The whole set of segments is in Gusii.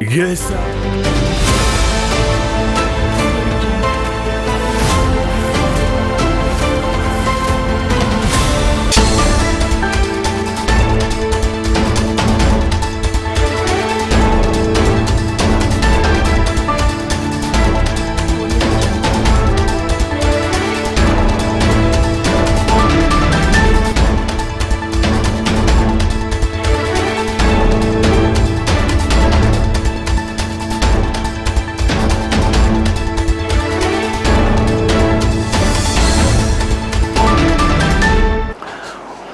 Gesa.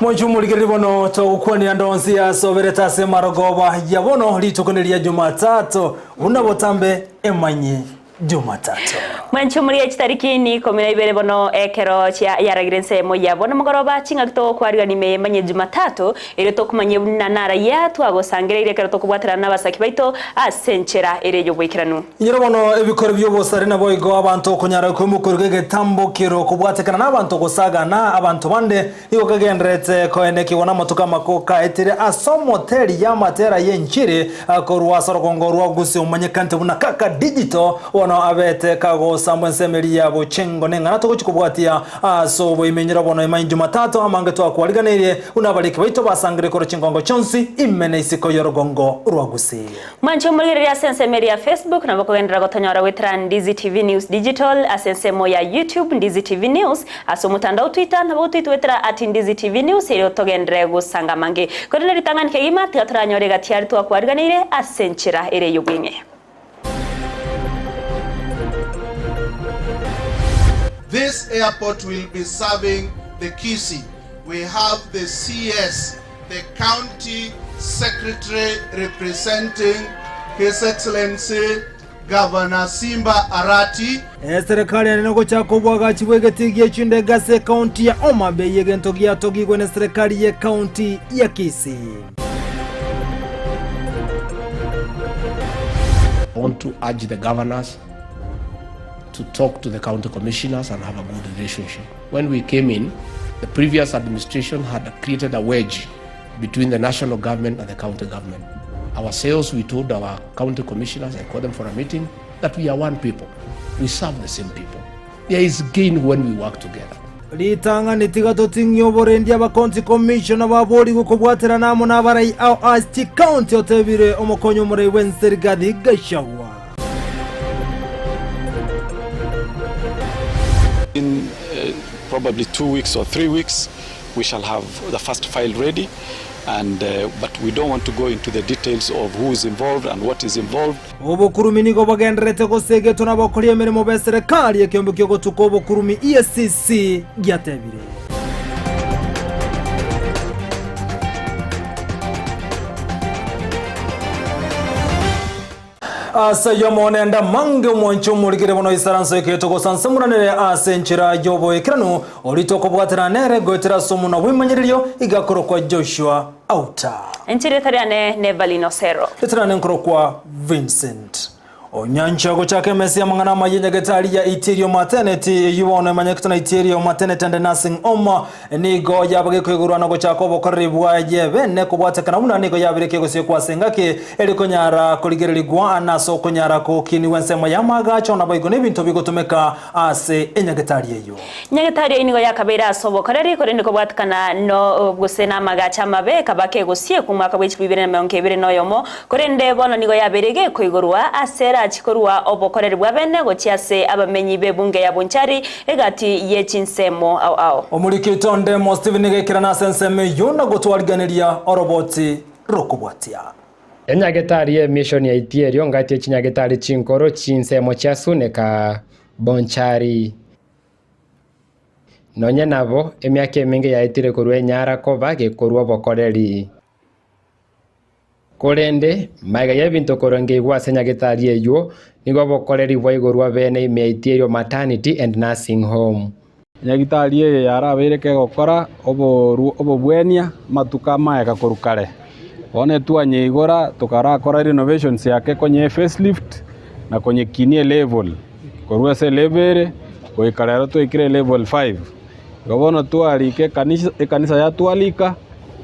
Moiche omorigereria bono togokwanera ndonsi asoberete ase marogoba ya bono rituko neria Jumatatu buna botambe emanye Jumatatu. Mwanche omoria chitariki ni ikomi na ibere bono ekero chia yaragire ensemo ya bono mogoroba ching'aki togokwarigania ime emanye Jumatatu erio tokomanyia buna narayia twagosangereire ekero tokobwaterana nabasaki baito ase enchera ere y'oboikeranu. Inyora bono ebikoro bi'obosare naboigo abanto okonyara koimokerwa egetambokero kobwatekana nabanto gosagana abanto bande Nigo kagendererete koenekigwa namatuko amako kaetire ase omoteri y'amatera y'enchiri korwa ase orogongo rwa Gusii omanyekanete buna Kaka Digital bono abete kagosambwa ensemo eria ya Bochengo neng'ana togochia kobwatia ase oboimenyero bono ime Jumatatu amange twakwariganeirie buna abariki baito basangire korwa chingongo chionsi ime na isiko y'orogongo rwa Gusii. Mwanche omorigererie ase ensemo eria ya Facebook, nabo kogenderera gotonyora goetera Ndizi TV News Digital, ase ensemo ya YouTube Ndizi TV News, ase omotandao Twitter nabo gotweitwa goetera at Ndizi TV News erio togenderere gosanga amange. Korende ritang'ani kegima tiga toranyore egati aria twakwariganeire ase enchera ere y'obweng'e. This airport will be serving the Kisii. We have the CS The County Secretary representing His Excellency Governor Simba Arati. Eserekari ere nogochaka obwagachi bw'egetii gie chindege ase ekaunti ya Homa Bay egento giatogigwe neserekari y'ekaunti ya Kisii. I want to urge the governors to talk to the county commissioners and have a good relationship. When we came in, the previous administration had created a wedge between the national government and the county government. Ourselves, we told our county commissioners, I called them for a meeting, that we are one people. We serve the same people. There is gain when we work together. Ritang'ani tiga toting'ie oborendi abacounty commissioner baborigwe kobwaterana amo nabarai ao ase chicounty otebire omokonyi omorai bwense Rigathi Gachagua. In probably 2 weeks or 3 weeks we shall have the first file ready and but we don't want to go into the details of who is involved and what is involved. Obokurumi nigo bogendererete gosegetwa nabakori emeremo b'eserekari, ekeombe ki'ogotuka obokurumi EACC giatebire. Ase ayio omonene ndamange omwanche omorikire bono isaranso eketo gosansamoranere ase enchera y'oboikeranu, oria tokobwatana nere goetera ase omonwa bw'emanyererio, iga akorokwa Joshua Auta. Enchera etari ane n'Evelyn Osero. Etari ane nkorokwa Vincent Onyancha gochaka emesa y'amang'ana amaya enyagetari ya Itirio Maternity eyio bono emanyekete na Itirio Maternity and Nursing Home Nigo yaba gekoigorwa na gochaka obokoreri bwaye bene kobwatekana buna nigo yabire kegosiekwa ase engaki eri konyara korigererigwa na ase okonyara gokinigwa ensemo y'amaagacho naboigo nebinto bigotumeka ase enyagetari eyio. Nyagetari eyio nigo yakabeire ase obokoreri, korende kobwatekana no gose namagacho amabe ekaba kegosiekwa omwaka bwe chilifu ibere na emerongo ebere na oyomo, korende bono nigo yabeire gekoigorwa ase erachi korwa obokoreri bwa bene gochia ase abamenyi b'ebunge ya Bonchari Egati ye chinsemo ao ao. Omoriki Tondemo Stephen nigo aikerana ase ensemo eyio na gotwariganeria oroboti rokobwatia. Enyagetari y'emishoni ya Itierio ngati ye chinyagetari chinkoro chinsemo chia Suneka, Bonchari. Nonye nabo, emiaka emenge yaetire korwa enyara koba gekorwa obokoreri. Korende, magega y'ebinto korwa nkeigwa ase nyagetari eyio, nigo obokoreri bwaigorwa bene ime ya Itierio Maternity and Nursing Home. Nyagitari eye yarabeire kegokora obobwenia amatuko amaega korwa kare. Bono etwanyeigora tokarakora renovations yake konya efacelift na konyekinia elevel korwa ase elevel ere goika rero twaikire elevel five. Igo bono twarika ekanisa, ekanisa yatwarika,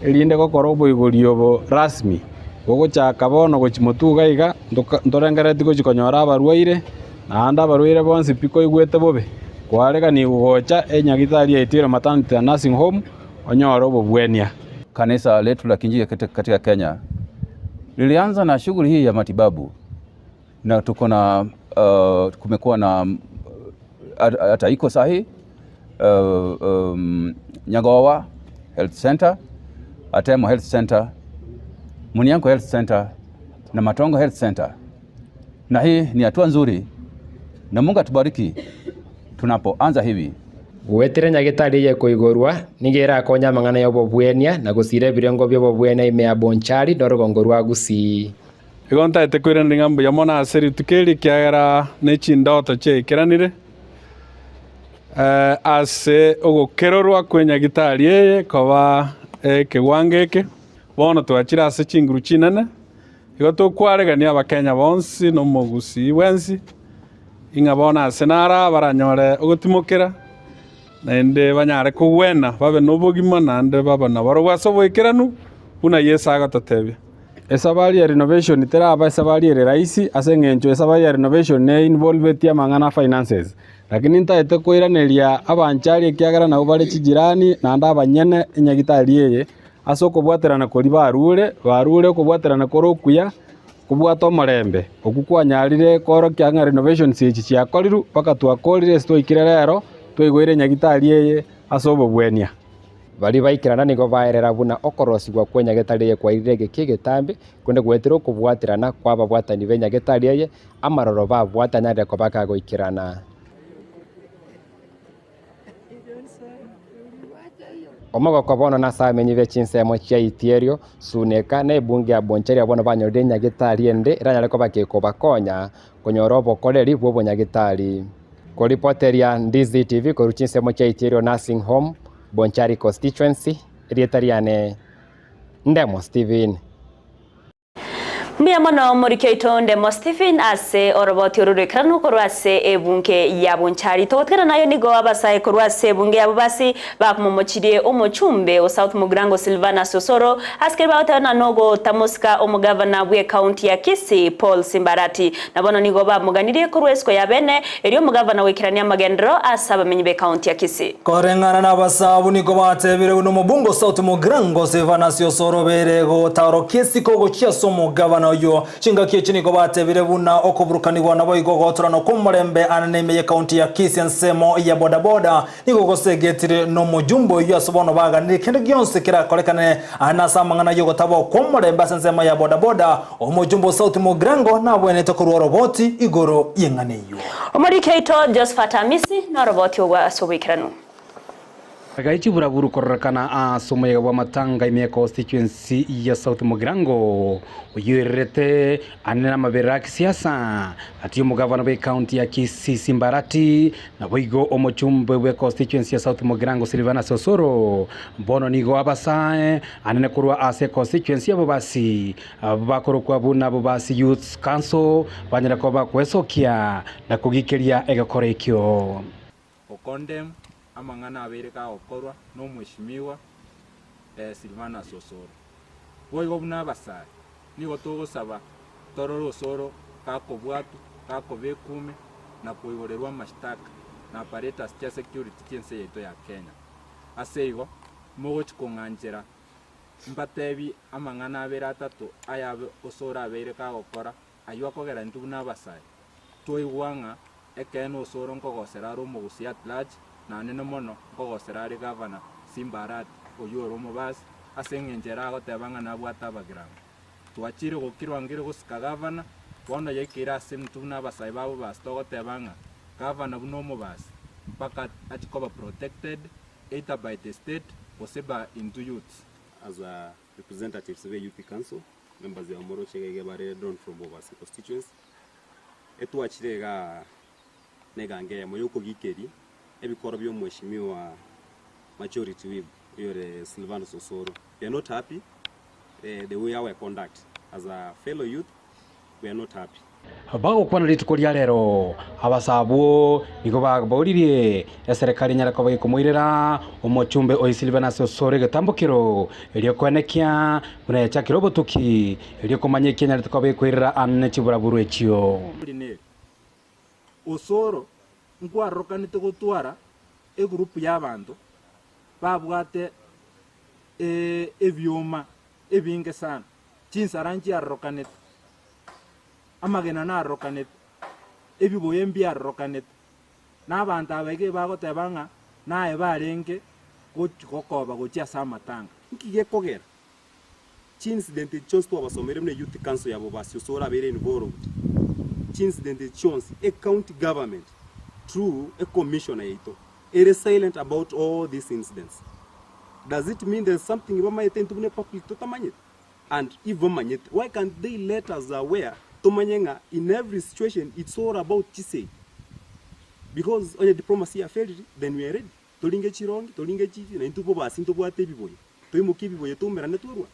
erinde gokora oboigori obo rasmi. Gogochaka bono gochia motwe iga iga, ntorengereretie gochia konyora abarwaire, naende abarwaire bonsi pi koigwete bobe, kwareganigwe gocha enyagitari ya Itiiro Maternity and Nursing Home onyore obobwenia. Kanisa letu la Kiinjili katika Kenya lilianza na shughuli hii ya matibabu na tuko na kumekuwa na hata iko sahi Nyagowa Health Center, Atemo Health Center, Munianko Health Center na Matongo Health Center, na hii ni hatua nzuri na Mungu atubariki tunapoanza hivi. Gwetire nyagitari eye koigorwa nigo erakonya amang'ana ya obobwenia na gosira ebirengo bia obobwenia ime ya Bonchari na orogongo rwa Gusii. Igo ntaete koiraneria ng'a mbuya mono ase rituko eri, ekiagera ne chindoto chiaikeranire ase ogokerorwa kw'enyagitari eye koba ekegwango eke. Bono twachire ase chinguru chinene, igo tokwaregania Abakenya bonsi na omogusii bwensi, ing'a bono ase naro abaranyore ogotimokera, naende banyare kogwena babe nobogima naende babe nabarobwo ase oboikeranu, buna Yeso agototebia. Esabari ya renovation teraba esabari ere rahisi ase eng'encho esabari ya renovation ne involvetie amang'ana a finances. Lakini ntaete koiraneria abanchari ekiagera nabwo bare chijirani naende abanyene enyagitari eye ase okobwaterana koria barure, barure okobwaterana kore okuya kobwate omorembe. Okwo kwanyarire koorokia ng'a renovations echi chiakorirwe mpaka twakorire ase twaikire rero, twaigoire enyagitari eye ase obobwenia. Baria baikerana nigo baerera buna okorosigwa kw'enyagetari eye kwairire egeka egetambe, korende goetera okobwaterana kw'ababwatani b'enyagetari eye, amaroro babwate anyarire koba kagoikerana. Omogoko bono nase abamenyi be chinsemo chia Itierio, Suneka, na ebunge ya Bonchari bono banyorire enyagetari ende eranyare koba kekobakonya konyora obokoreri bw'obonyagetari. Koripoteria Ndizi TV korwa chinsemo chia Itierio Nursing Home, Bonchari Constituency, erieta riane Ndemo Stephen. Mbuya mono omoriki oito Ndemo Stephen ase oroboti oru rw'ekeranu korwa ase ebunge ya Bonchari. Togotigana nayo nigo abasae korwa ase ebunge ya Bobasi bakomomochirie omochumbe o South Mugirango Silvanus Osoro ase keria bagoteba ng'a nogotamosika omogavana bw'ecounty ya Kisii Paul Simbarati. Na bono nigo bamoganirie korwa esiko ya bene erio omogavana goikerania amagenderero ase abamenyi b'ecounty ya Kisii. Koreng'ana n'abasabu nigo batebire buna omobunge o South Mugirango Silvanus Osoro obeire gotaorokia esiko gochia ase omogavana oyio. Chingaki echi nigo batebire buna okoburukanigwa naboigo gotorana kw'omorembe anene ime y'ecounty ya Kisii ensemo ya bodaboda nigo gosegetire nomojumbe oyio ase bono baganirie kende gionsi kerakorekane ande ase amang'ana y'ogotaba kw'omorembe ase ensemo ya bodaboda omojumbe o South Mugirango nabwenerete korwa oroboti igoro y'eng'ana eyio. Omoriki oito Josephat Amisi noroboti ogwo ase oboikeranu. Gaichi chiburaburu kororekana ase omoyega bw'amatanga ime ya constituency ya South Mugirango oyoirerete ane namaberera a kisiasa gati y'omogavana bwe county ya Kisii Simbarati naboigo omochumbe bwe constituency ya South Mugirango Silvanus Osoro bono nigo abasae anene korwa ase constituency ya Bobasi Abwo bakorokwa buna Bobasi Youths Council banyare koba bagwesokia na kogikeria egekoro ekio. Gokondem amang'ana abeire kagokorwa nomweshimiwa Silvanus Osoro. Boigo buna abasae, nigo togosaba torore Osoro gakobwatwa, gakobekwa ime na koigorerwa amashtaka na apparatus chia security chi'ense yaito ya Kenya. Ase igo, mogochi kong'anchera Mbateebie amang'ana abere atato ayabe Osoro abeire kagokora, ayio akogera intwe buna abasae twaigwa ng'a ekeene Osoro nkogosera are omogusii at large, na nene mono nkogosera are gavana Simba Arati oyio ore omobasi, ase eng'encho ere agoteba ng'a nabwate abagirango. Twachire gokirwa ngire gosika gavana, bono yaikeire ase intwe buna abasae ba bobasi togoteba ng'a gavana buna omobasi mpaka achie koba protected either by the state gose by intwe youths. As a representatives be youth council members aba moroche iga iga bare drawn from Bobasi constituency, etwachire igaa na egango eyemo ya okogikeria ebikoro bia omweshimiwa majority whip oyore Silvanus Osoro. We are not happy the way our conduct as a fellow youth. We are not happy. Bagokwana rituko ria rero, abasae abwo nigo baboririe eserekari enyare koba gekomoirera omochumbe o Silvanus osore egetambokero, erio koenekia buna yachakire obotuki, erio komanya eki enyarete koba gekoirera ane chiburaburu echio. Neri, Osoro nkwarokanete gotwara egurupu y'abanto babwate ebioma ebinge sana, chinsara nchiarokanete, amagena narokanete, ebiboyo mbiarokanete, na abanto aba iga bagoteba ng'a naye barenge gochi gokoba gochia ase amatanga. Nki gekogera Chiincident echi chionsi twabasomeire buna Youth Council ya Bobasi Osoro abeire involved, chiincident echi chionsi e county government through e commissioner yaito ere silent about all these incidents. Does it mean there's something bamaete intwe buna e public totamanyete? And if bamanyete why can't they let us aware tomanye ng'a in every situation it's all about chisegi because onye diplomacy ya failed then we are ready. Toringe chirongi, toringe chifi, na intwe bobasi ntobwate ebiboyo. Toimokie ebiboyo toumerane twerwa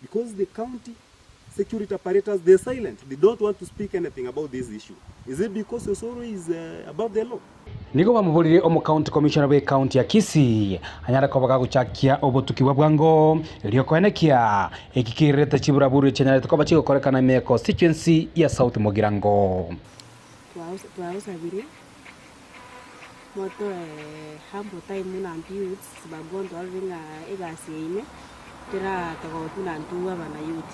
because the county security apparatus they are silent they don't want to speak anything about this issue is it because Osoro is above the law? Nigo bamoboririe omocounty commissioner bw'ecounty ya Kisii anyare koba gagochakia obotuki bwa bwango erio koenekia eki kererete chiburaburu echianyarete koba chigokorekana ime ya constituency ya South Mugirango. Twagosabire motoe humble time buna intwe youths sababu bono twarorire ng'a egasi yaino teratogotu buna intwe abana youth,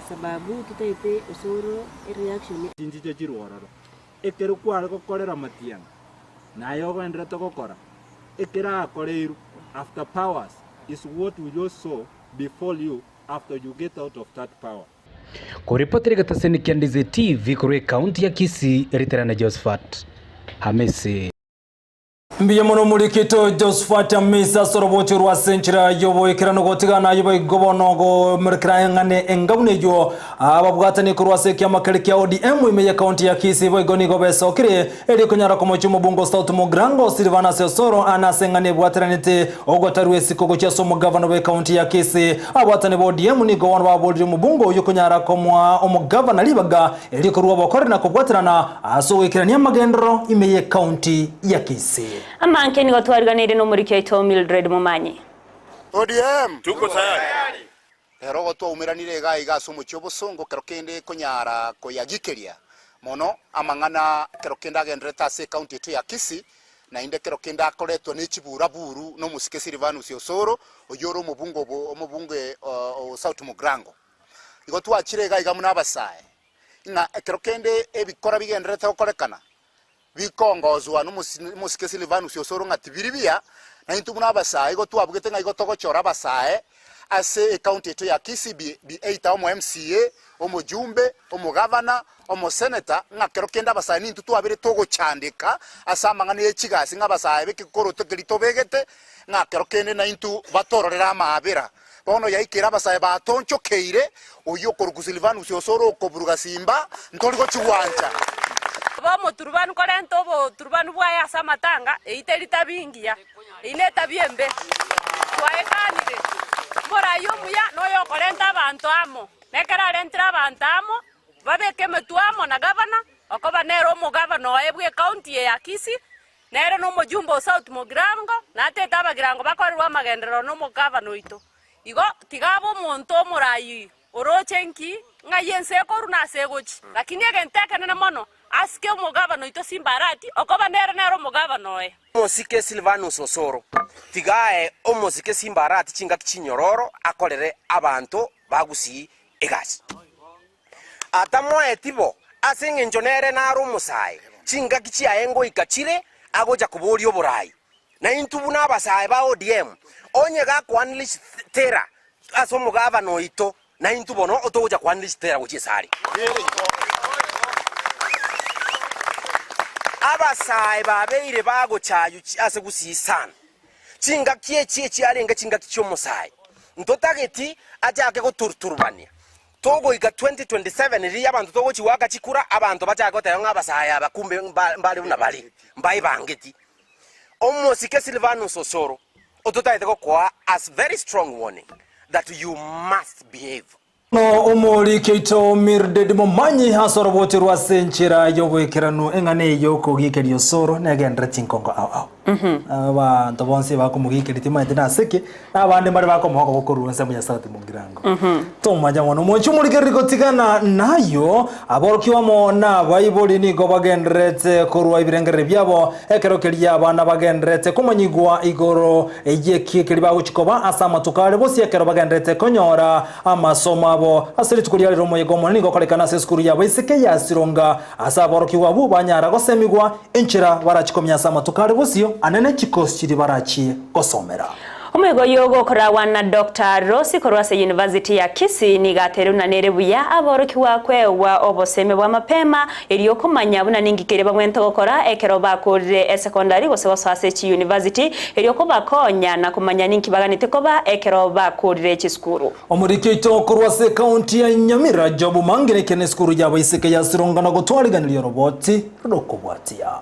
sababu totaete osoro ereaction. Chinchicha chirwe ororo, ekero kware gokorera matiang'i, naye ogenderete gokora, ekero akoreirwe, after powers is what will also befall you after you get out of that power. Koripotera egetaseni kia Ndizi TV korwa ekaunti ya Kisii, Riterane Josephat Hamisi. Mbuya mono omorikito Josephat Hamisi ase orobocho rwa ase enchera y'oboikeranu gotigana ayio boigo bono gomorekera eng'ana enga buna eyio ababwatani korwa ase ekiama keria kia ODM ime y'ekaunti ya Kisii boigo nigo besokire erio konyara komochia omobunge o South Mugirango Silvanus Osoro ane ase eng'ana ebwateranete Ogotarua isiko gochia ase omogavana bw'ekaunti ya Kisii, abwatani ba ODM nigo bono baborire omobunge oyio konyara komoa omogavana ribaga erio korua obokoreri na kobwaterana ase ogoikerania amagenderero ime y'ekaunti ya Kisii. Amanke nigo twariganeirie nomoriki oito Mildred Momanyi. ODM! Tuko tayari! Rero igo twaumeranire iga iga ase omochie obosongo kero kende konyara koyagikeria mono amang'ana kero kende agendererete ase ecounty yaito ya Kisii, naende kero kende akoretwa ne chiburaburu nomosike Silvanus Osoro oyio ore omobunge obo omobunge o South Mugirango. Igo twachire iga iga buna abasae ng'a ekero kende ebikora bigendererete gokorekana bikongozwa nomosike Silvanus Osoro ng'a tibiri biya, na intwe buna abasae igo twabugete ng'a igo togochora abasae ase ecounty yaito ya Kisii be either omo MCA, omojumbe, omogavana, omoseneta, ng'a kero kende abasae nintwe twabere togochandeka ase amang'ana ye chigasi ng'a abasae b'ekekoroto keria tobegete ng'a kero kende naintwe batororere amaabera. Bono yaikeire abasae batonchokeire, oyio okorokwa Silvanus Osoro okoburuga simba, ntori gochigwancha. Obe omoturubanu korenta oboturubanu bwaye ase amatanga, eyio teri tabia engiya, eyio netabia embe. Twaekanire, omoraia omuya noyo okorenta abanto amo, na ekero arentire abanto amo, babeke emetwe amo na gavana, okoba nere omogavana oye bw'ecounty eye ya Kisii, Nere nomojumbe o South Mugirango, natete Abagirango bakorerwe amagenderero nomogavana oito. Igo tiga abe omonto omoraai oroche nki ng'ai ense ekorwa na ase egochi. Lakini egento ekenene mono, asike omogavana oito Simba Arati, okoba nere nere omogavana oye. Omosike Silvanus Osoro, tiga ae omosike Simba Arati chingaki chinyororo akorere abanto ba Gusii egasi. Atamoeti bo, ase engencho nere nare omosae, chingaki chiaye ngoika chire agocha koboria oborai. Na intwe buna abasae ba ODM, onye gakounleash terror ase omogavana oito, naintwe bono otogocha kounleash terror gochia esare. Abasae babeire bagochaywa ase Gusii sana. Chingaki echi echiarenge chingaki chi'omosae, ntotageti achake goturturubania. Togoika 2027 riria abanto togochia goaka chikura, abanto bachake goteba ng'a abasae aba kumbe mbare buna bare, mbaebangeti. Omosike Silvanus Osoro ototagete gokoa as very strong warning that you must behave. Bono omoriki oito Mirded Momanyi ase oroboti rwa ase enchera y'oboikeranu eng'ana eye y'okogikeria osoro negenderere chinkongo ao ao. Abanto bonsi bakomogiikeria timanyeti nase ki, na abande mbare bakomoa okoboko korwa ensemo ya South Mugirango. Tomacha mono omochie omorigereria gotigana nayio, aborokigwa amo nabaibori nigo bagendererete korwa ebirengererio biabo ekero keria abana bagendererete komanyigwa igoro y'eki keria bagochia koba ase amatuko are bosio ekero bagendererete konyora amasomo abo. Ase rituko ria rero omoyega omonene nigo okorekana ase esukuru y'abaiseke ya Sironga, ase aborokigwa abwo banyara gosemigwa enchera barachie komenya ase amatuko are bosio anene chikosi chiria barachie gosomera. Omoyega oyio ogokoragwa na Doctor Rossi korwa ase University ya Kisii nigo ateire buna nere buya aborokigwa kwegwa obosemi bwa mapema erio komanya buna ninki keria babwenerete gokora ekero bakorire esekondari gose gosoa ase chiyunivasiti erio kobakonya na komanya ninki baganetie koba ekero bakorire chisukuru. Omoriki oito korwa ase ekaunti ya Nyamira, Job Mangire ekero nesukuru y'abaiseke ya Sironga na gotwariganiria oroboti rokobwatia.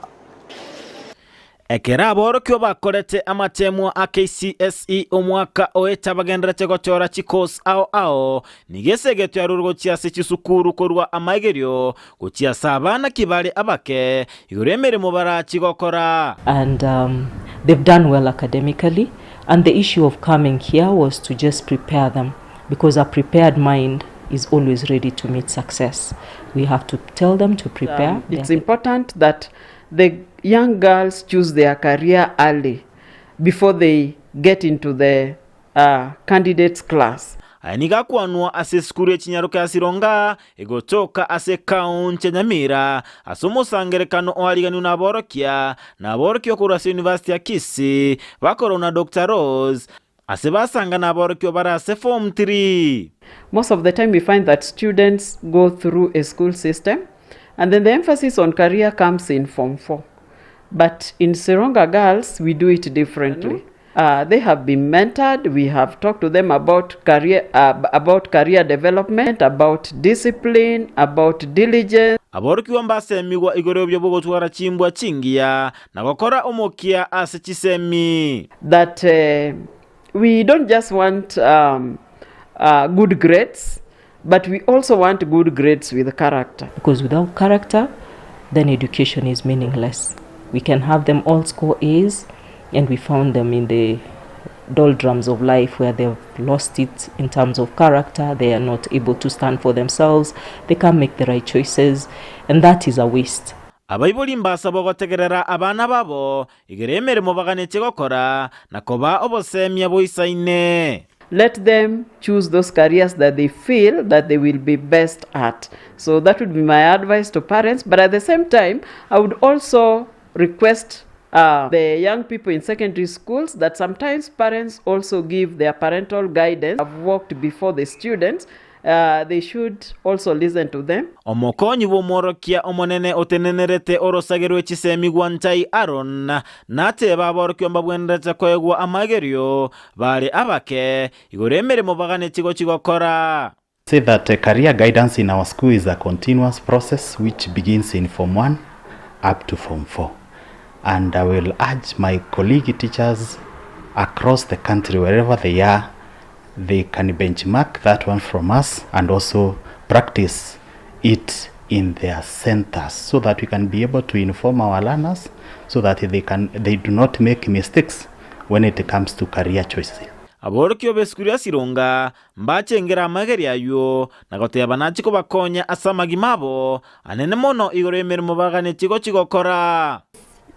Ekero aborokigwa bakorete amateemwa a KCSE omwaka oeta bagendererete gochora chikosi ao ao, nigo esegetwe arure gochia ase chisukuru korwa amaigerio gochia ase abana kibare abake igoro y'emeremo barachie gokora. And they've done well academically and the issue of coming here was to just prepare them because a prepared mind is always ready to meet success. We have to tell them to prepare. It's important that the young girls choose their career early before they get into the uh, candidates class. Aya nigo akwanwa ase esukuru ye chinyaroka ya Sironga egotoka ase ekaunti ya Nyamira ase omosangerekano oariganiwe naborokia na aborokigwa korwa ase University ya Kisii bakorwa na Doctor Rose ase basanga naborokigwa bare ase form 3. Most of the time we find that students go through a school system and then the emphasis on career comes in form 4. But in Sironga Girls, we do it differently. They have been mentored. We have talked to them about career, about career development, about discipline, about diligence. Aborokigwa mbasemigwa igoro y'obuya bw'ogotwara chimbwa chingiya na gokora omokia ase chisemi. That we don't just want um, uh, good grades, but we also want good grades with character. Because without character, then education is meaningless. We can have them all score A's, and we found them in the doldrums of life where they've lost it in terms of character. They are not able to stand for themselves. They can't make the right choices, and that is a waste. Abaibori mbasabwa gotegerera abana babo igoro y'emeremo baganetie gokora, na kobaa obosemia boisaine. Let them choose those careers that they feel that they will be best at. So that would be my advice to parents. But at the same time, I would also request uh, the young people in secondary schools that sometimes parents also give their parental guidance. Have walked before the students. They should also listen to them. Omokonyi bw'omworokia omonene otenenerete orosage rwe chisemi Gwantai Aaron natebe aborokigwa mbabwenerete koegwa amagerio bare abake igoro y'emeremo baganetie gochia gokora. Say that career guidance in our school is a continuous process which begins in Form 1 up to Form 4. And I will urge my colleague teachers across the country, wherever they are, they can benchmark that one from us and also practice it in their centers so that we can be able to inform our learners so that they can they do not make mistakes when it comes to career choices. Aborokigwa b'esukuru ya Sironga mbachengere amageri ayio, na goteba nachie kobakonya ase amagima abo anene mono igoro y'emeremo baganetie gochia gokora.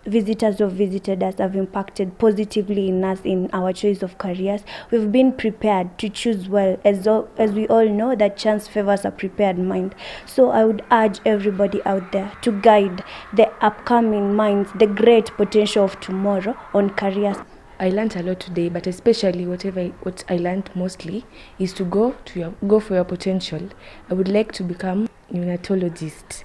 Visitors who have visited us have impacted positively in us in our choice of careers. We've been prepared to choose well, as, all, as we all know that chance favors a prepared mind. So I would urge everybody out there to guide the upcoming minds, the great potential of tomorrow on careers. I learned a lot today, but especially whatever what I learned mostly is to go to your, go for your potential. I would like to become neonatologist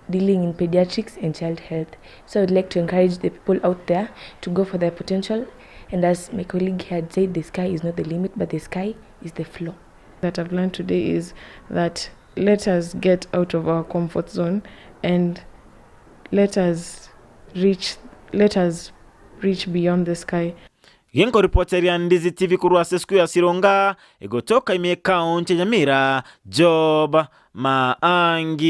dealing in pediatrics and child health. So I would like to encourage the people out there to go for their potential. And as my colleague had said, the sky is not the limit, but the sky is the floor. That I've learned today is that let us get out of our comfort zone and let us reach let us reach beyond the sky. Ginkoripoteria Ndizi TV korwa ase esukuru ya Sironga egotoka ime ekaunti ya Nyamira, Job Maangi.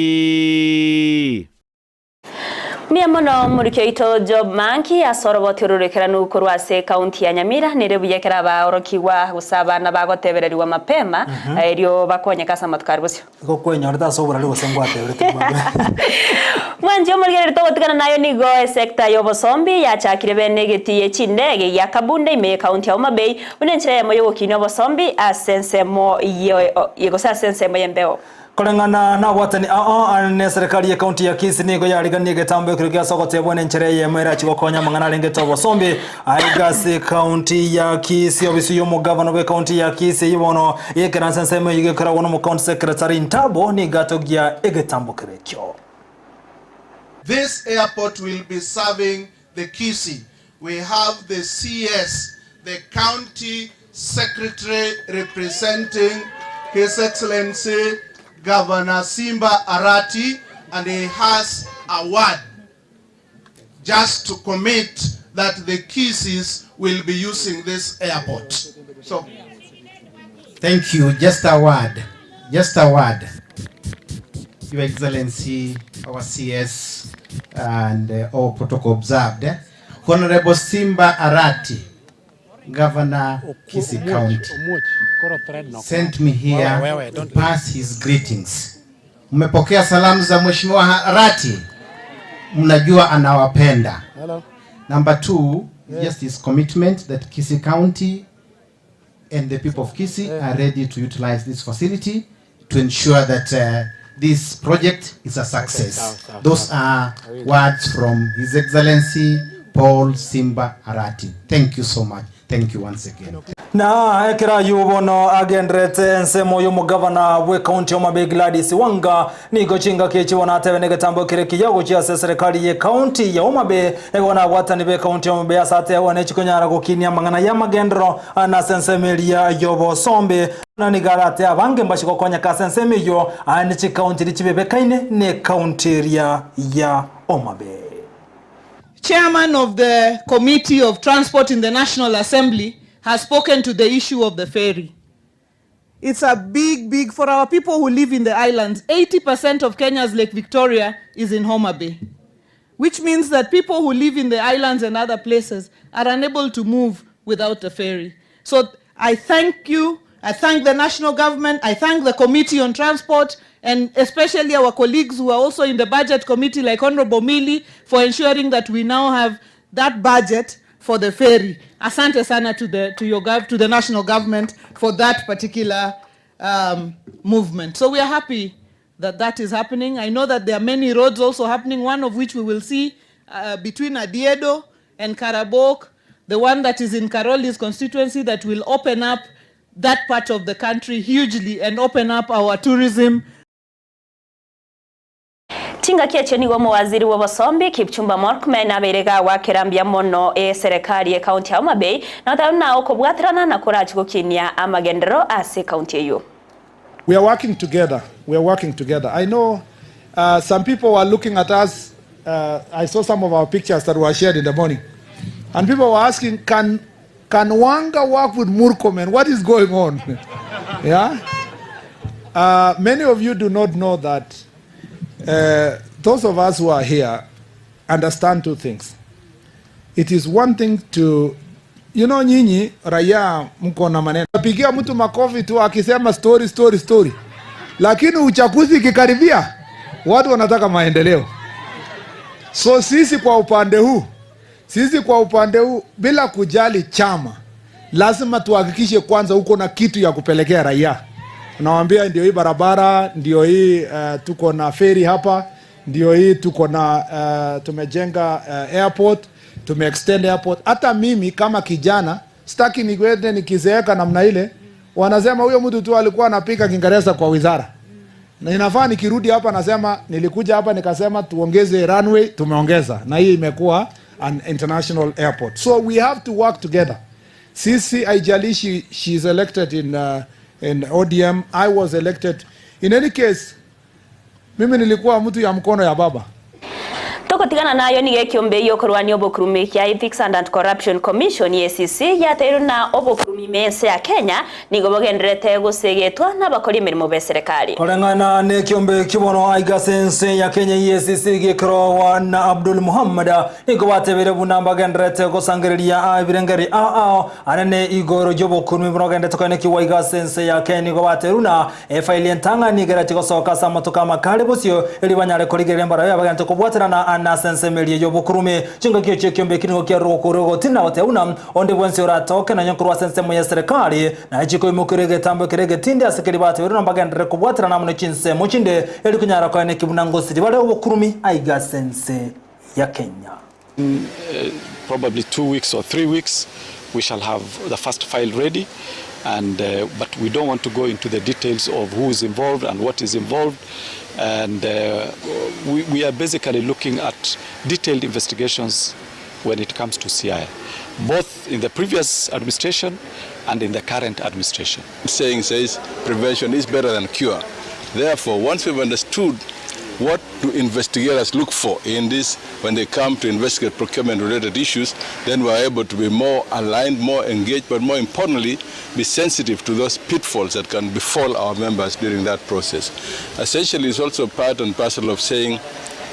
Mbuya mono omoriki oito Job Manki ase oroboti ororekeranu korwa ase ekaunti ya Nyamira. Nere buya ekero abaorokigwa gose abana bagotebererigwa mapema erio bakonyeke ase amatuko aria bosio. Igo kwenyorete ase oborari gose ngwateberete mambia. Mwanche omorigereria togotigana nayo nigo esecta y'obosombi yachakire bene egetii ye chindege gia Kabunde ime y'ecounty ya Homa Bay buna enchera eyemo y'ogokinia obosombi ase ensemo ye gose ase ensemo y'embeo. Koreng'ana nabwatani ao aa neserikari ye county ya Kisii nigo yariganie egetambo ekero giase ogotebwa nenchera eyemo erachi gokonya amang'ana arengete obosombi aiga ase county ya Kisii. Obisi y'omogavana bwe county ya Kisii eyio bono yekeranse ensemo eyio gekoragwa nomo county secretary Ntabo nigo atogia egetambo kerekio. This airport will be serving the Kisii. We have the CS, the county secretary representing His Excellency Governor Simba Arati, and he has a word just to commit that the Kisiis will be using this airport. So, Thank you. Just a word. Just a word. Your Excellency, our CS, and all protocol observed. eh? Honorable Simba Arati, Governor Kisii County, sent me here to pass his greetings. Mmepokea salamu za Mheshimiwa Arati? Mnajua anawapenda. Number two, just his commitment that Kisii County and the people of Kisii are ready to utilize this facility to ensure that this project is a success. Those are words from His Excellency Paul Simba Arati. Thank you so much. Thank you once again. Na ekero ayio bono agenderete ensemo y'omogavana bw'ekaunti ya Homa Bay Gladys Wanga nigo chingaki echi bono atebe negetambo kere kiya gochia ase eserekari y'ekaunti ya Homa Bay nigo nabwatani b'ekaunti ya Homa Bay ase atebwa nechikonyara gokinia amang'ana y'amagenderero na ase ensemo eria y'obosombe na nigo arate abange mbache gokonyeka ase ensemo eyio aye ne chikaunti riria chibebekaine n'ekaunti eria ya Homa Bay. Chairman of the Committee of Transport in the National Assembly has spoken to the issue of the ferry. It's a big, big, for our people who live in the islands, 80% of Kenya's Lake Victoria is in Homa Bay, which means that people who live in the islands and other places are unable to move without the ferry. So I thank you, I thank the national government, I thank the Committee on Transport, and especially our colleagues who are also in the budget committee, like Honorable Mili, for ensuring that we now have that budget for the ferry. Asante sana to the, to your gov, to the national government for that particular movement. So we are happy that that is happening. I know that there are many roads also happening, one of which we will see between Adiedo and Karabok, the one that is in Karoli's constituency that will open up that part of the country hugely and open up our tourism. Chingaki echio nigo omowaziri bw'obosombi Kipchumba Murkomen abeire gagwakera mbuya mono eserekari y'ecounty ya Homa Bay na goteba buna okobwaterana nakwo korachie gokinia amagenderero ase ecounty eyio. We are working together. We are working together. I know some people were looking at us. I saw some of our pictures that were shared in the morning. And people were asking, can Wanga work with Murkomen? What is going on? Yeah? Many of you do not know that those of us who are here understand two things. It is one thing to, you know, nyinyi raia mko na maneno. Pigia mtu makofi tu akisema story, story, story. Lakini uchaguzi ikikaribia, watu wanataka maendeleo. So sisi kwa upande huu bila kujali chama, lazima tuhakikishe kwanza uko na kitu ya kupelekea raia. Nawaambia ndio hii barabara, ndio hii tuko na feri hapa, ndio hii tuko na tumejenga airport, tumeextend airport. Hata mimi kama kijana sitaki nikwende nikizeeka namna ile, wanasema huyo mtu tu alikuwa anapika Kiingereza kwa wizara. Na inafaa nikirudi hapa nasema nilikuja hapa nikasema tuongeze runway, tumeongeza. Na hii imekuwa an international airport. So we have to work together. Sisi haijalishi she is elected in ODM, I was elected. In any case, mimi nilikuwa mtu ya mkono ya baba. Togotigana nayo nigo ekiombe giokorwania obokurumi kia Ethics and Anti-Corruption Commission, EACC, yateirwe na obokurumi ime y'ense ya Kenya nigo bogendererete gosegetwa nabakori emeremo b'eserekari. Koreng'ana nekiombe ekio bono aiga ase ense ya Kenya EACC gekerogwa na Abdul Mohammed nigo batebeire buna mbagendererete gosangereria ebirengeri ao ao anene igoro y'obokurumi buna ogenderete koenekigwa aiga ase ense ya Kenya nigo batebeire buna Efaili entang'ani nigo erache gosoka ase amatuko amakare bosio, erio banyare korigereria mbarabwo abagenderete kobwaterana nase ensemo eria y'obokurume. Chingaki echio ekiombe eki nigo kiarure gokoorwa ogotina goteba buna onde bwensi oratoke nonya nkorwa ase ensemo y'eserekari, naye chikoimokerwa egetambo keria egetindi ase keria bateberwe na mbagenderere kobwaterana amo ne chinsemo chinde, erio konyara koenekia buna ngosiri bare obokurumi aiga ase ense ya Kenya. In probably 2 weeks or 3 weeks we shall have the first file ready and uh, but we don't want to go into the details of who is involved and what is involved and uh, we are basically looking at detailed investigations when it comes to Siaya, both in the previous administration and in the current administration. Saying says prevention is better than cure. Therefore, once we've understood what do investigators look for in this when they come to investigate procurement related issues, then we're able to be more aligned, more engaged, but more importantly, be sensitive to those pitfalls that can befall our members during that process. Essentially, it's also part and parcel of saying,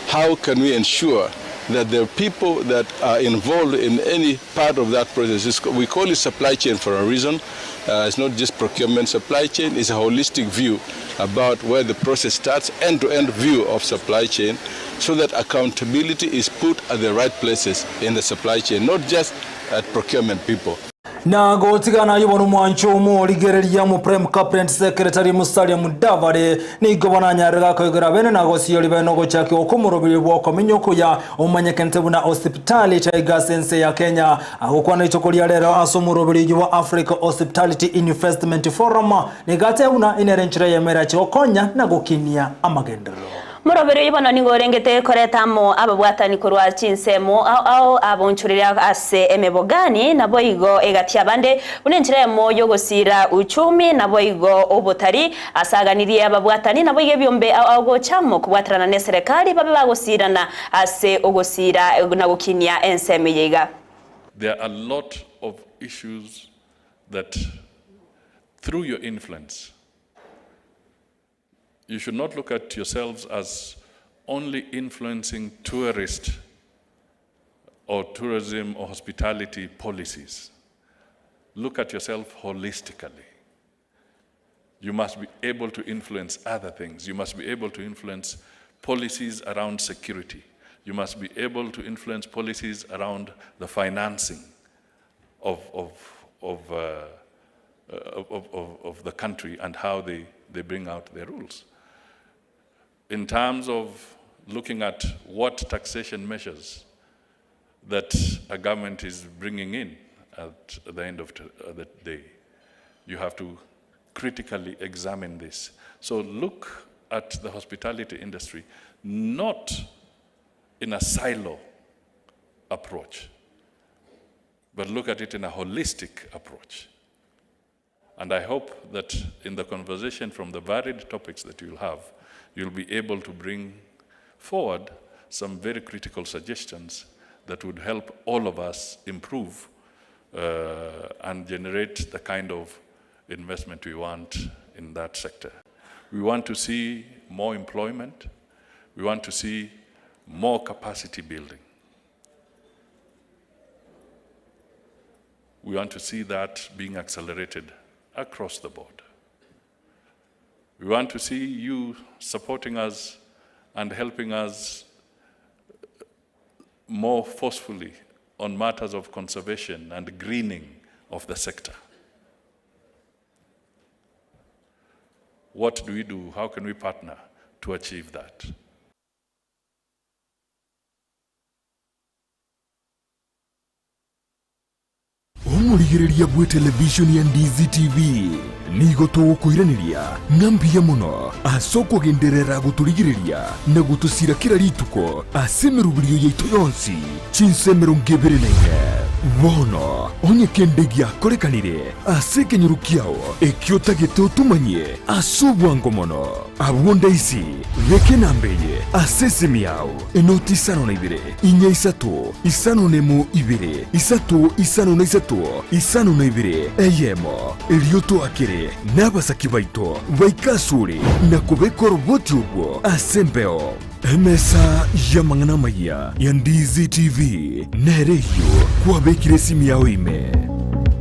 how can we ensure that the people that are involved in any part of that process, we call it supply chain for a reason. It's not just procurement supply chain, it's a holistic view about where the process starts, end-to-end view of supply chain, so that accountability is put at the right places in the supply chain, not just at procurement people. Na gotigana yobona omwancho omorigereria omo prime cabinet secretary Musalia Mudavadi nigo bonanyarire gakoigora bene na gosiori bene ogochaki okomoroberio bwa okomenya okuya omanyekente buna hospitality aiga ase ense ya Kenya agokwana rituko ria rero ase omoroberio wa Africa Hospitality Investment Forum nigo buna inere enchera yemera chigokonya na gokinia amagenderero. Morobero ibono nigo orengete koretamo ababwatani korwa chinsemo ao ao abonchurira ase emebogani nabo igo egati abande buna enchera emo yogosira uchumi nabo igo obotari asaganirie ababwatani nabo igo ebiombe ao ao gochamo kobwaterana na eserekari babe bagosirana ase ogosira na gokinia ensemo eye iga. There are a lot of issues that, through your influence, you should not look at yourselves as only influencing tourist or tourism or hospitality policies. Look at yourself holistically. You must be able to influence other things. You must be able to influence policies around security. You must be able to influence policies around the financing of the country and how they bring out their rules. In terms of looking at what taxation measures that a government is bringing in at the end of the day, you have to critically examine this. So look at the hospitality industry not in a silo approach, but look at it in a holistic approach. And I hope that in the conversation from the varied topics that you'll have, you'll be able to bring forward some very critical suggestions that would help all of us improve and generate the kind of investment we want in that sector. We want to see more employment. We want to see more capacity building. We want to see that being accelerated across the board. We want to see you supporting us and helping us more forcefully on matters of conservation and greening of the sector. What do we do? How can we partner to achieve that? Omorigereria bwe televishoni ya Ndizi TV nigo togokoiraneria ng'a mbuya mono ase okogenderera gotorigereria na gotosira kera rituko ase emeroberio yaito yonsi chinsa 24. Bono onye kende giakorekanire ase ekenyoro kiao ekio otagete otomanyie ase obwango mono, abwo ndaisi beka enamba eye ase esimi yao, enoti 52 4 3 5 1 2 3 5 3 52 1, erio toakere nabasaki baito baike asore na kobeka oroboti orwo ase embeo. Emesa y'amang'ana amayia ya Ndizi TV nere eyio kwabekire esimi yao ime.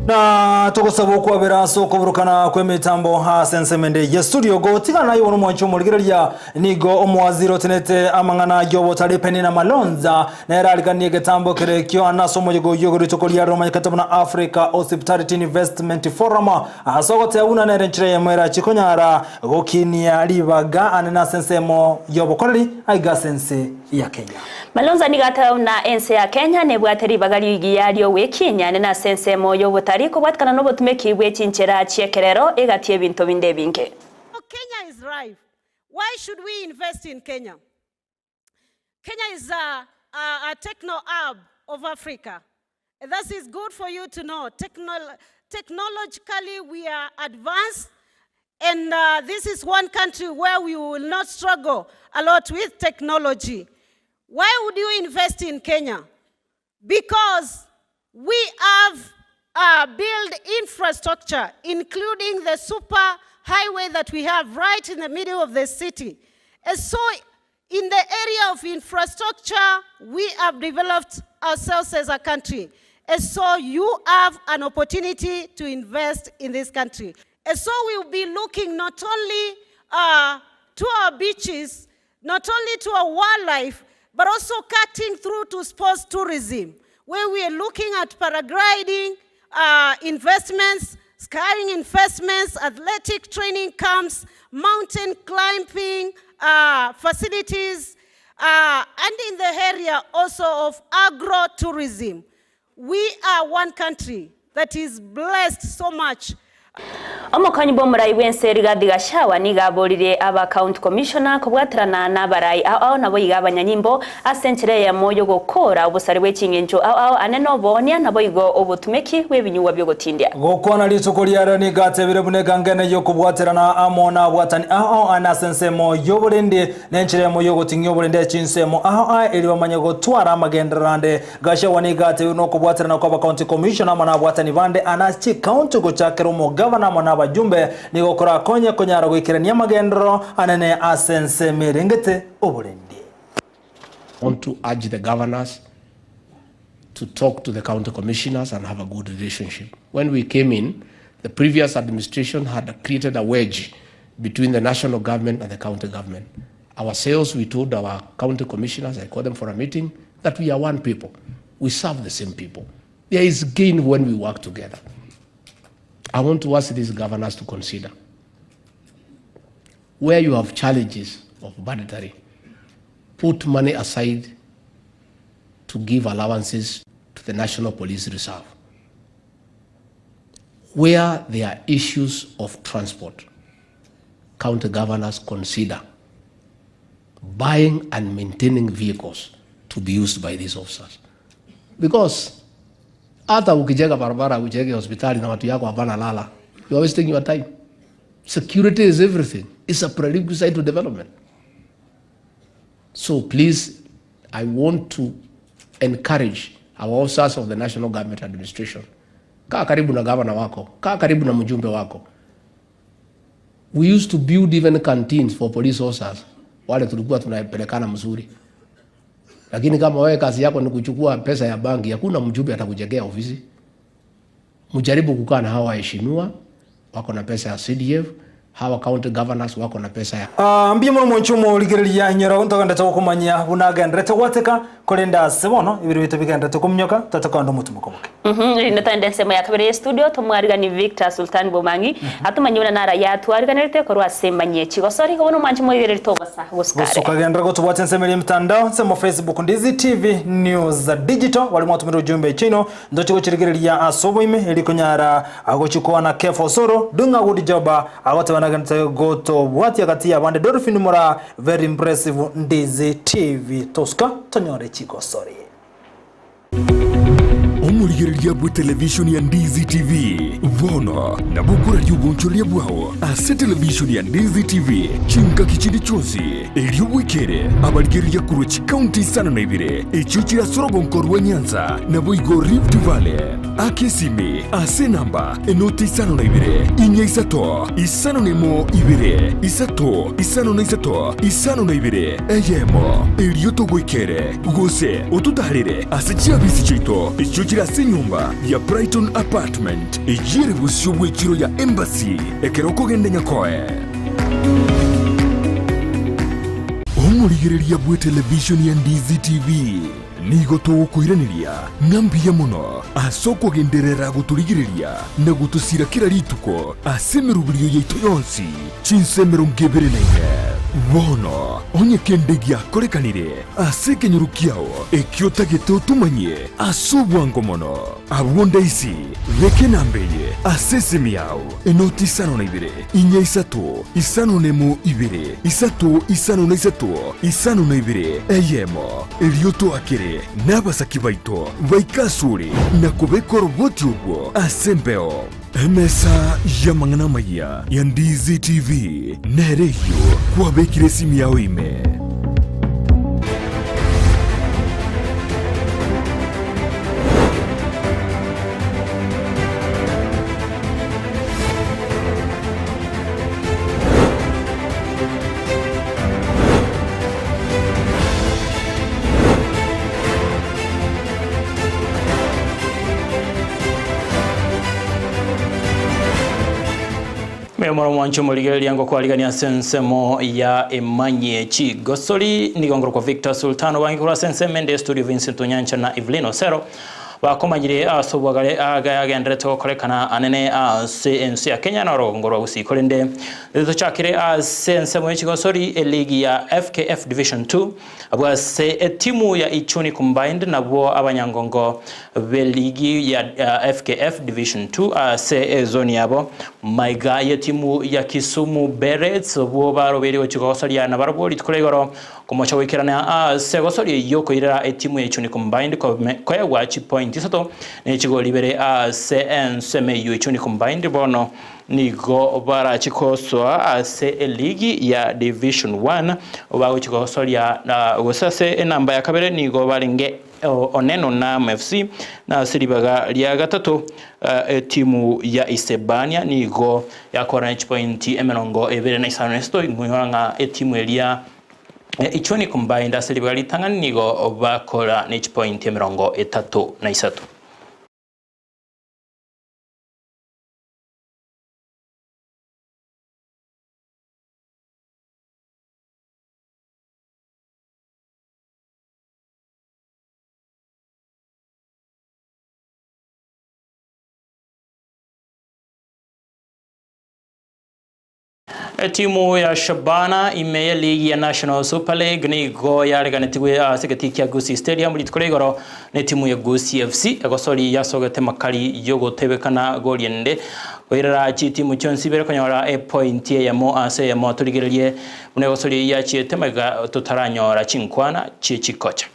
Na togosaba okwabera ase okoburukana kw'emetambo ase ensemo ende ye studio. Gotigana aye bono omwanchi omorigereria, nigo omowaziri otenete amang'ana y'obotari Penina Malonza nere ariganie egetambo kere ekio ane ase omoyega oyio igoro rituko riarero omanyekete buna Africa Hospitality Investment Forum ase ogoteba buna nere enchera eyemo erachi konyara Gokinia ribaga anene ase ensemo y'obokoreri aiga ase ense ya Kenya. Malonza nigo ateba buna ense ya Kenya nebwate ribaga rigiya ri'ogwekinia anene ase ensemo y'obotari kobwatikana n'obotumeki bwe chinchera chi'ekerero egati y'ebinto binde ebinge. Kenya is rife. Why should we invest in Kenya? Kenya is a, a, a techno hub of Africa. That is good for you to know. Technol technologically, we are advanced, and uh, this is one country where we will not struggle a lot with technology. Why would you invest in Kenya? Because we have uh, built infrastructure, including the super highway that we have right in the middle of the city. And so in the area of infrastructure, we have developed ourselves as a country. And so you have an opportunity to invest in this country. And so we'll be looking not only uh, to our beaches, not only to our wildlife, but also cutting through to sports tourism, where we are looking at paragliding uh, investments, skiing investments, athletic training camps, mountain climbing uh, facilities, uh, and in the area also of agro-tourism. We are one country that is blessed so much. Omokonyi bw'omorai bw'ense Rigathi Gachagua nigo aboririe aba county commissioner kobwaterana n'abarai ao ao naboigo abanyanyimbo ase enchera eyemo y'ogokora obosari bwe ching'encho ao ao ane noboonia naboigo obotumeki bw'ebinyugwa biogotindia. Gokwana rituko riarero nigo atebire buna egangene y'okobwaterana amo nabwatani ao ao ane ase ensemo y'oborendi nenchera eyemo y'ogoting'ia oborende chinsemo ao ao erio bamanye gotwara amagenderero ande. Gachagua nigo atebire buna okobwaterana kwa abacounty commissioner amo nabwatani bande ane ase chicounty gochakera omogavana amo nabajumbe nigo korakonye konyara goikerania amagenderero anene ase ensemo erengete oborendi. Want to urge the governors to talk to the county commissioners and have a good relationship. When we came in, the previous administration had created a wedge between the national government and the county government. Ourselves, we told our county commissioners, I called them for a meeting, that we are one people. We serve the same people. There is gain when we work together. I want to ask these governors to consider where you have challenges of budgetary, put money aside to give allowances to the National Police Reserve. Where there are issues of transport, county governors consider buying and maintaining vehicles to be used by these officers. Because hata ukijenga barabara, ujenge hospitali na watu yako hapana lala, you are wasting your time. Security is everything. It's a prerequisite to development. So please, I want to encourage our officers of the National Government Administration. Kaa karibu na gavana wako, kaa karibu na mjumbe wako. We used to build even canteens for police officers. Wale tulikuwa tunapelekana mzuri. Lakini kama wewe kazi yako ni kuchukua pesa ya banki, hakuna mjumbe atakujengea ofisi. Mjaribu kukaa na hawa waheshimiwa wako na pesa ya CDF, Hawa county governors wako na pesa ya Ah, mbuya mono mwanche omorigereria inyora ntogendete gokomanyia buna agenderete gwateka, korende ase bono ebiro biaito bigenderete kominyoka, tatokonda omotumo komoke. Erinde togende ensemo ya kabere ye studio tomwariganie Victor Sultan Bomang'i atomanyie buna naraye atwariganerete korwa ase emanyie chigosori igo bono mwanche moigereri tobasa gosika are. Gosoka genderera gotobwatia ensemo eria emitandao, ensemo Facebook Ndizi TV News Digital, baria mwatomire ujumbe chiaino Ntoche gochirigereria ase oboime, erio konyara gochikwana Kefa Osoro, doing a good job, agoteba nagenderete gotobwatia gati y'abande Dolphin Moraa, very impressive Ndizi TV tosuka tonyore chigosori. Omorigereria bw'etelevishoni ya Ndizi TV bono nabo okoraria obonchoreria bwao ase televishoni ya Ndizi TV chingaki chinde chionsi, erio bwekere abarigereria korwa chikaunti isano na ibere echio chire ase orogonko rwa Nyanza naboigo Rift Valley. Aka esimi ase enamba enoti isano na ibere, inya isato, isano na emo ibere, isato, isano na isato, isano na ibere, eyemo, erio togoikere, gose ototaarere ase chiabisi chiaito echio chire ase enyomba ya Brighton Apartment, eyio ere bosio bw'echiro ya Embassy ekero okogenda Nyakoe. Omorigereria bw'etelevishoni ya Ndizi TV. Nigo togokoiraneria ng'a mbuya mono ase okogenderera gotorigereria na gotosira kera rituko ase emeroberio yaito yonsi, chinsa 24. Bono, onye kende giakorekanire ase ekenyoro kiao ekio otagete otomanyie ase obwango mono, abwo ndaisi beka enamba eye ase esimi yao, enoti isano na ibere, inya isato, isano nemo ibere, isato isano na isato, isano na ibere, eyemo. Erio toakere nabasaki baito baike asore na kobeka oroboti orwo ase embeo. Emesa y'amang'ana amayia ya Ndizi TV nere eyio kwabekire esimi yao ime. Mbuya mono mwanche omorigereria ngokwarigania ase ensemo ya emanyie chigosori nigo ngorokwa Victor Sultan obange korwa ase ensemo ende studio Vincent Onyancha na Evelyn Osero bakomanyire ase obwagare agenderete gokorekana anene ase ense ya Kenya na orogongo rwa Gusii korende tochakire ase ensemo ya chigosori eligi ya FKF Division 2 abwo ase etimu ya Ichuni Combined nabwo abanyangongo b'eligi ya FKF Division 2 ase ezoni yabo maiga y'etimu ya Kisumu Berets obwo barobeire gochigosoria na barobwo rituko ria igoro komocha goikerana ase gosoria eyio koirera etimu ya Ichuni Combined koegwa chipoint isato na echigori ibere ase ensemo eyio Ichuni Combined bono nigo barachikosoa ase eligi ya Division 1 bagochikosoria gose ase enamba ya kabere nigo barenge Oneno Nam FC na ase ribaga ria gatato etimu ya Isebania nigo yakora chipointi emerongo ebere na isano na isato ing'oyora ng'a etimu eria Ichuni Combined ase ribaga ritang'ani nigo bakora ne chipointi emerongo etato na isato. Etimu ya Shabana ime ya ligi ya National Super League nigo yareganetigwe ase egeti kia Gusii Stadium rituko ria igoro na etimu ya Gusii FC egosori yasogete makari yogotebekana goriende koirera chitimu chionsi ibere konyora epoint eyemo ase eyemo torigererie buna egosori yachiete maiga totaranyora chinkwana chie chikocha.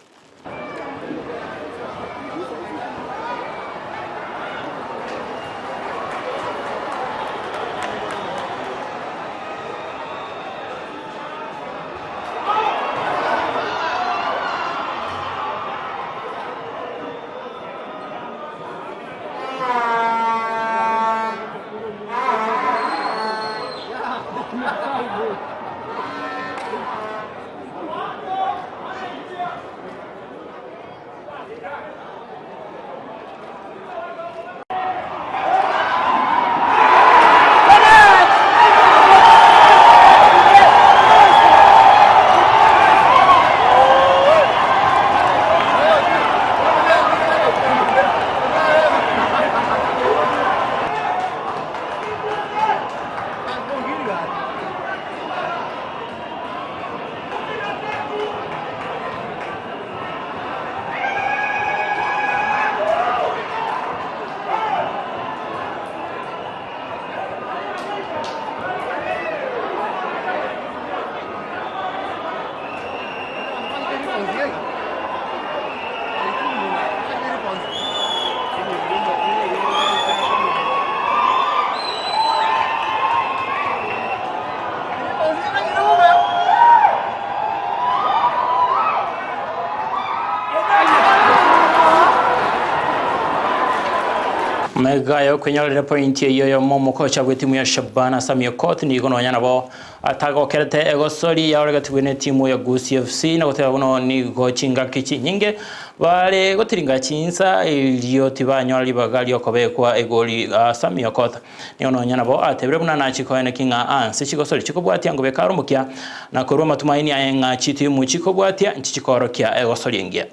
Megayo kwenyorera point eyo yomo omokocha bw'etimu ya Shabana Sammy Okoth nigo nonya nabo atagokerete egosori yaoregetigwe n'etimu ya Gusii FC na goteba buno nigo chingaki chinyinge bare gotiringa chinsa erio tibanyora ribaga riokobekwa egori Sammy Okoth nigo nonya nabo atebire buna nachikoeneki ng'a anse chigosori chikobwatia ngobeka aromokia na korwa amatumaini aye ng'a chitimu chikobwatia nchichikorokia egosori engiya.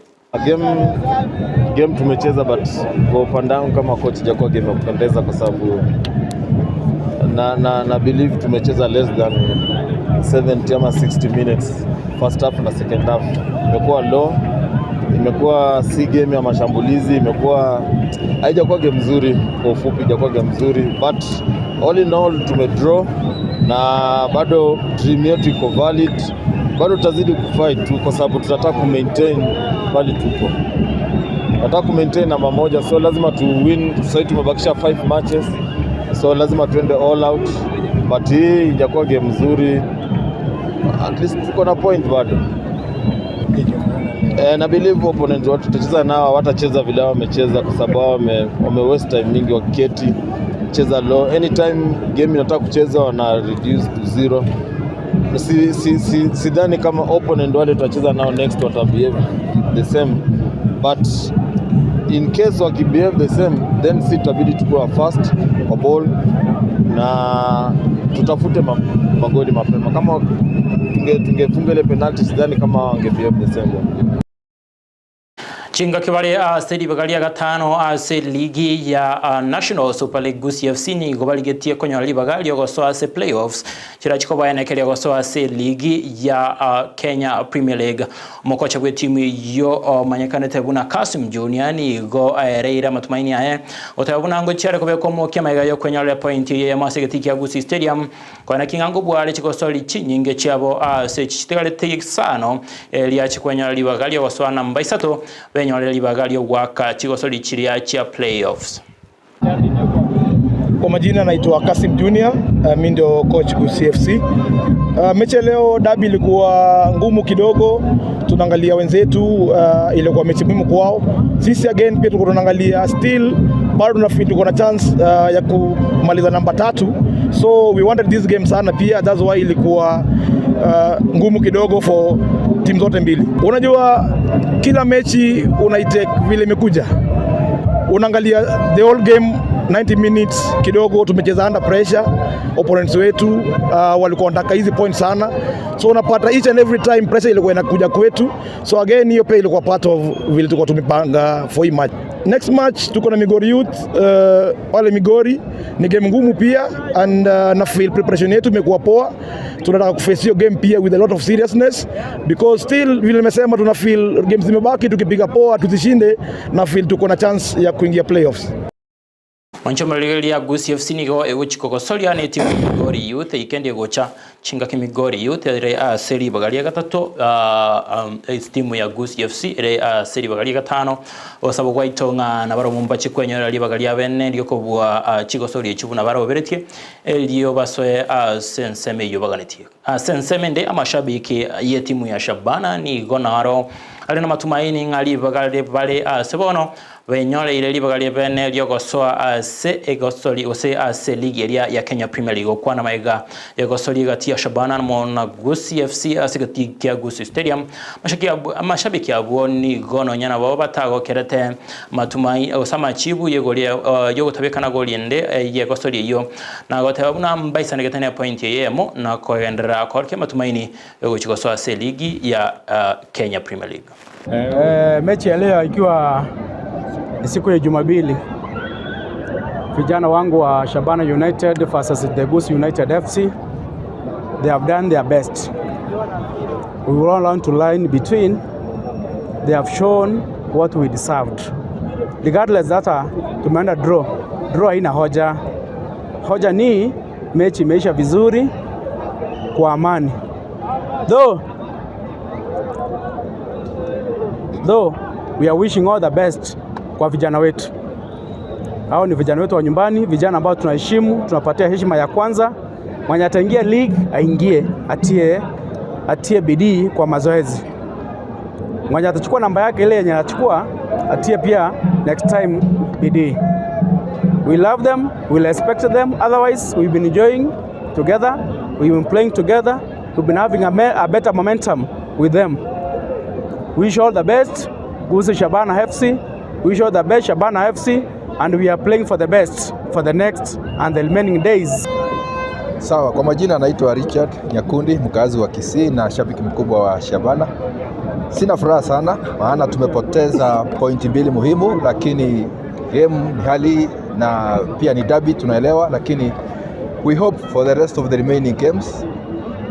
Game, game tumecheza but kwa upande wangu kama coach ijakuwa game ya kupendeza kwa sababu na, na, na believe tumecheza less than 70 ama 60 minutes first half na second half imekuwa low, imekuwa si game ya mashambulizi, imekuwa haijakuwa game nzuri, kwa ufupi haijakuwa game nzuri, but all in all tumedraw na bado dream yetu iko valid, bado tutazidi kufight tu kwa sababu tunataka kumaintain pali tuko, tunataka kumaintain namba moja, so lazima tu win. Sasa tumebakisha 5 matches, so lazima tuende all out, but hii ijakuwa game nzuri, at least tuko na point bado. Eh, na believe opponent watu tutacheza nao hawatacheza vile wao wamecheza kwa sababu wao wame, wame waste time mingi wakiketi cheza low. Anytime game inataka kucheza wana reduce to zero. Si, si, si, sidhani kama opponent wale tutacheza nao next wata behave the same but in case wakibehave the same then si tutabidi tukuwa fast kwa ball na tutafute ma, magoli mapema. Kama tungefunga ile penalty sidhani kama wangebehave the same way. Chingaki bare ase ribaga ria gatano ase ligi ya National Super League Gusii FC nigo barigetie konyora ribaga riogosoa ase playoffs chira chikobaenekeria gosoa ase ligi ya Kenya Premier League. Omokocha bwe timu iyo omanyekanete buna Kasim Junior nigo aereire amatumaini aye goteba buna ngo chiare kobeka omokia maiga yo kwenyorera point eye yamo ase egetiki kia Gusii Stadium kona king'ango bware chigosori chinyinge chiabo ase chitigarete isano eria chikwenyora ribaga riogosoa namba isato benyorera ribaga riogwaka chigosori chiria chia playoffs. Kwa majina naitwa Kasim Junior, mimi ndio coach Gusii FC. Mechi ya leo dabi ilikuwa ngumu kidogo, tunaangalia wenzetu, ilikuwa mechi muhimu kwao. Sisi again pia tulikuwa tunaangalia still bado tuna tuko na chance ya kumaliza namba 3, so we wanted this game sana pia, that's why ilikuwa ngumu kidogo for timu zote mbili. Unajua kila mechi unaitake vile imekuja, unaangalia the whole game 90 minutes kidogo tumecheza under pressure, opponents wetu walikuwa wanataka hizi points sana, so unapata each and every time pressure ilikuwa inakuja kwetu, so again hiyo pia ilikuwa part of vile tulikuwa tumepanga for hii match. Next match tuko na Migori Youth pale Migori, ni game ngumu pia and na feel preparation yetu imekuwa poa. Tunataka kuface hiyo game pia with a lot of seriousness because still vile nimesema, tuna feel games zimebaki, tukipiga poa tuzishinde, na feel tuko na chance ya kuingia playoffs. Mwanchomoreria Gusii FC nigo egochikogosoria na etimu ya Migori Youth ikendi egocha chingaki Migori Youth ere ase ribaga ria gatato timu ya Gusii FC ere ase ribaga ria gatano osabo gwaito ng'a nabaro mumba chikwenyorera ribaga ria bene riokobua chigosoria echi buna baroberetie erio basoe ase ensemo eywo baganetie ase ensemo ende amashabiki ye timu ya Shabana nigo naro ari na matumaini ng'a ribaga bare ase bono benyoreire ribaga ria bene riogosoa ase egosori gose ase ligi eria ya Kenya Premier League okwana maiga egosori gati ya Shabana na Gusii FC ase gati kia Gusii Stadium. Mashabiki abo nigo nonya nabo batagokerete matumai gose amachibu yegoria yogotabekana goriende yegosori eyo na goteba buna mbaisanegete na point eyemo na kogenderera korkia matumaini yogochi gosoa ase ligi ya Kenya Premier League. Mechi ya leo ikiwa siku ya Jumapili, vijana wangu wa Shabana United versus the Gusii United FC, they have done their best. We will all learn to line between. They have shown what we deserved. Regardless that tumeenda draw. Draw haina hoja. Hoja ni mechi imeisha vizuri kwa amani. Though Though we are wishing all the best kwa vijana wetu. Hao ni vijana wetu wa nyumbani, vijana ambao tunaheshimu, tunapatia heshima ya kwanza. Mwenye ataingia league aingie, atie, atie bidii kwa mazoezi. Mwenye atachukua namba yake ile yenye anachukua atie pia next time bidii. We love them, we respect them. Otherwise, we've been enjoying together, we've been playing together, we've been having a, me a better momentum with them. Wish all the best, Gusii Shabana FC. Wish all the best, Shabana FC, and we are playing for the best for the next and the remaining days. Sawa, kwa majina naitwa Richard Nyakundi, mkazi wa Kisii na shabiki mkubwa wa Shabana. Sina furaha sana maana tumepoteza pointi mbili muhimu, lakini game ni hali na pia ni derby tunaelewa, lakini we hope for the rest of the remaining games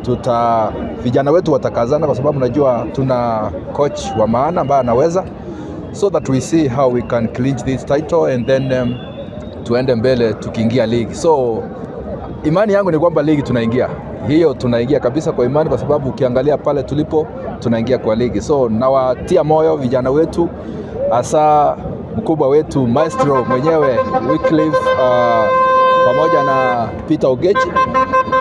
tuta vijana wetu watakazana, kwa sababu najua tuna coach wa maana ambaye anaweza, so that we see how we can clinch this title and then um, tuende mbele tukiingia league. So imani yangu ni kwamba ligi tunaingia hiyo, tunaingia kabisa kwa imani, kwa sababu ukiangalia pale tulipo tunaingia kwa ligi. So nawatia moyo vijana wetu, hasa mkubwa wetu maestro mwenyewe Wycliffe uh, pamoja na Peter Ogechi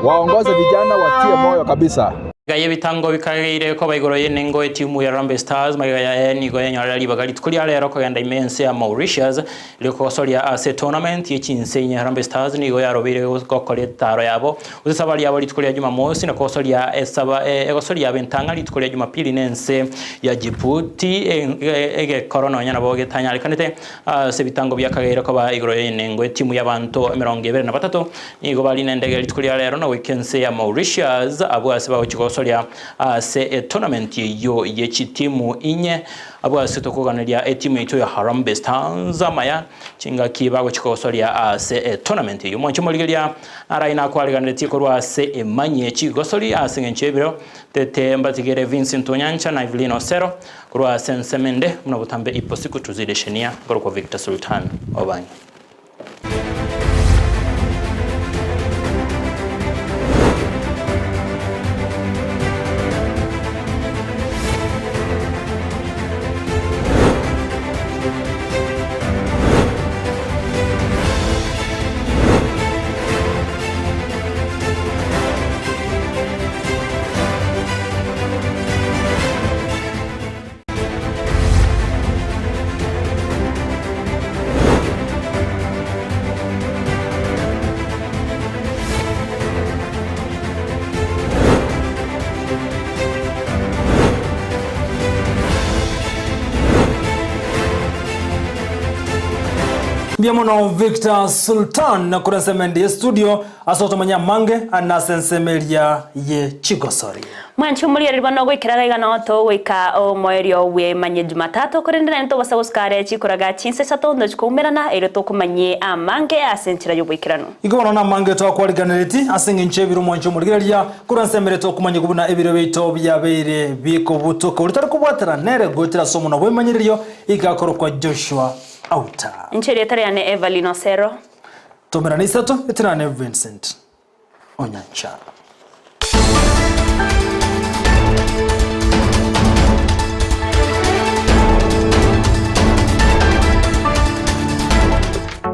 waongoze vijana, watie moyo kabisa. Magega y'ebitango bikageire koba igoro y'enengo etimu ya Harambee Stars magega yaye nigo yanyorera ribaga rituko ria rero kogenda ime ense ya Mauritius erio kogosoria ase tournament ye chinse inye Harambee Stars nigo yarobeire gokora etaro yabo gose esabari yabo rituko ria Jumamosi na kogosoria esaba egosoria yabo entang'a rituko ria Jumapili na ense ya Djibouti egekoro nonya nabo getanyarekanete ase ebitango biakageire koba igoro y'enengo etimu y'abanto emerongo ebere na batato Nigo bare nendege rituko ria rero na goika ense ya Mauritius abwo ase bagochia gosoria ase etournament eyio ye chitimu inye abwo ase tokoganeria etimu yaito ya Harambee Stars amaya chingaki bagochia gosoria ase etournament eyio. Mwanche morigeria arai nakwariganeretie korwa ase emanyie chigosori ase eng'encho y'ebiro tete mbatigere Vincent Onyancha na Evelyn Osero korwa ase ensemo ende buna botambe ipo siku tuzideshenia nkorokwa Victor Sultan Obange. Mbuya mono Victor Sultan na korwa ensemo ende ye studio ase otomanya amange ande ase ensemo eria ye chigosori. Mwanche omorigereria bono goikera gaiga noo togoika omoerio bw'emanyie Jumatatu, korende naende tobasa gosika are chikoraga chinsa isato ntochi koumerana, erio tokomanyie amange ase enchera y'oboikeranu. Igo bono namange twakwariganereti ase engencho y'ebiro mwanche omorigereria, korwa ensemo eria tokomanyigwa buna ebiro biaito biabeire bikobutoka. Oria tari kobwatera nere goetera ase omonwa bw'emanyererio iga akorokwa Joshua Auta. Inche erieta riane Evelyn Osero. Tomerane isato eterane Vincent Onyancha.